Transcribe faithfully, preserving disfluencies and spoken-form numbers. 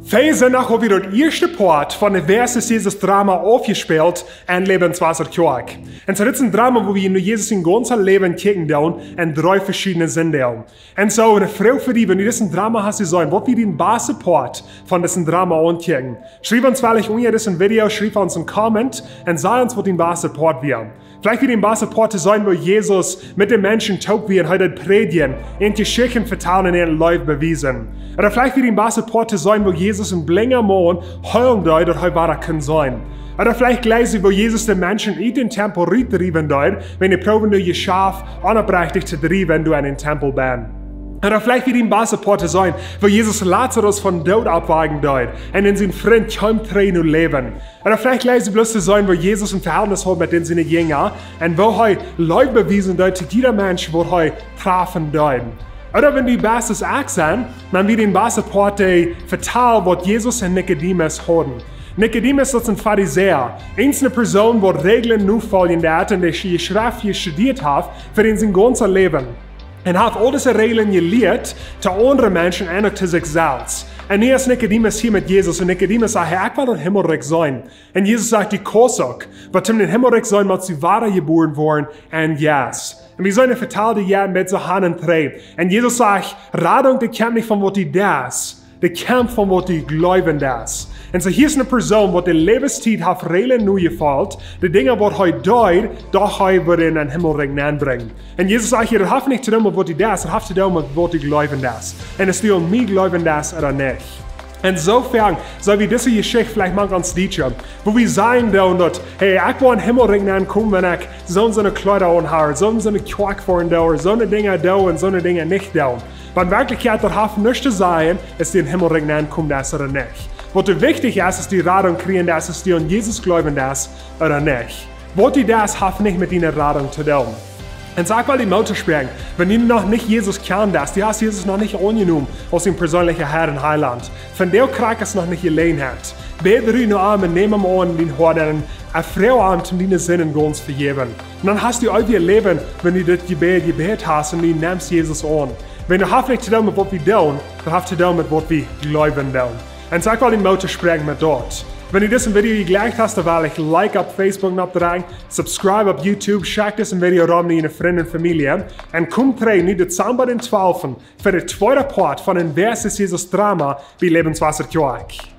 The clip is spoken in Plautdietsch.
Vea Sindach ha wie daut ieeschte Poat von de Wer es Jesus Drama aufjespält en Lebenswasser Kjoakj. Un soo dit es een Drama, wua wie no Jesus sien gaunzet Läwen kjikjen doonen en dree veschiedne Sinndeel. Un soo, eene Froag fa die, wan du dit Drama hast jeseenen, waut wia dien basta Poat von dit Drama aunkjikjen? Schriew ons veleicht unja dit Video, schriew ons een Comment un saj ons, waut dien basta Poat wia. Veleicht wia dien basta Poat to seenen, woo Jesus met de Menschen toop wia un hee deed prädjen un Jeschichten vetalen un Leew bewiesen. Ooda veleicht wia dien basta Poat to seenen, woo Jesus een blinja Maun heelen deed, daut hee wada kunn seenen. Ooda veleicht jleefst du, woo Jesus de Menschen ut dän Tempel rutdriewen deed, wan dee proowen, äa Jeschaft onopprechtich to driewen, doa en dän Tempel bennen. Ooda veleicht wia dien basta Poat to seenen, woo Jesus Lazarus vom Doot oppwakjen deed un en sien Frint kjeem trigj no Läwen. Ooda veleicht jleefst du bloos to seenen, woo Jesus een Vehältnis haud met dän siene Jinja un woo hee Leew bewiesen deed to jieda Mensch, waut hee trafen deed. Ooda wan du best aus ekj sie, dan wia dien basta Poat to vetalen, waut Jesus un Nikodemus hauden. Nikodemus, daut es een Farisäa, eene Persoon, waut Räajlen nofoljen deed un de Schreft jestudieet haft fa sien gaunzet Läwen. Un haft aul dise Räajlen jelieet to aundre Menschen un uk to sikj selfst. Un nu es Nikodemus hia met Jesus un Nikodemus sajcht: "Hey, ekj well daut Himmelrikj seenen." Un Jesus sajcht: "Du kaust uk, oba om en Himmelrikj seenen, motst du wada jebuaren woaren en Jeist." Un wie seenen, hee vetalt hia met soo Haunt un Trä. Un Jesus sajcht: "Radunk, dee kjemt nich von waut du deist, dee kjemt von waut du jleewen deist." Un soo hia es eene Persoon, waut de Läwenstiet haft Räajlen nojefoljt, de Dinja, waut hee deed, daut hee wudd en dän Himmelrikj nenbrinjen. Un Jesus sajcht hia: "Daut haft nich to doonen met waut du deist, daut haft to doonen met waut du jleewen deist. Un aus du aun mie jleewen deist ooda nich." Un soo fäa, soo aus dise Jeschicht veleicht mank ons Dietsche, wua wie sajen doonen daut: "Hey, ekj woa en dän Himmelrikj nenkomen, wan ekj soo un soone Kjleeda aunhab, soo un soone Kjoakj foaren doo, soone Dinja doo un soone Dinja nich doo." Oba en Werkjlichkjeit, daut haft nuscht to sajen, aus du en dän Himmelrikj nenkomen deist ooda nich. Waut doa wichtich es, es daut du Radunk kjrieen deist, aus du aun Jesus jleewen deist ooda nich. Waut du deist, haft nich met diene Radunk to doonen. Un soo ekj well die Moot toospräakjen, wan du noch nich Jesus kjanen deist, du hast Jesus noch nich aunjenomen aus dien perseenlicha Herr un Heilaunt, vondoag krakjt es noch nich de Jeläajenheit. Bäd nu no am un nem am aun en dien Hoat un froag am, om diene Sinden gaunz to vejäwen. Un dan hast du eewjet Läwen, wan du dit Jebäd jebät hast un du nemst Jesus aun. Wan daut haft nich to doonen met waut wie doonen, daut haft to doonen met waut wie jleewen doonen. Un soo ekj well die Moot toospräakjen met daut. Wan du dit Video jejlikjt hast, dan well ekj Like opp Facebook un opp de Rang, subscribe opp YouTube, schekj dit Video rom no diene Frind un Famielje. Un kom trigj nu Dezamba dän twalften fa de tweede Poat von dän Wer es Jesus Drama bie Lebenswasser Kjoakj.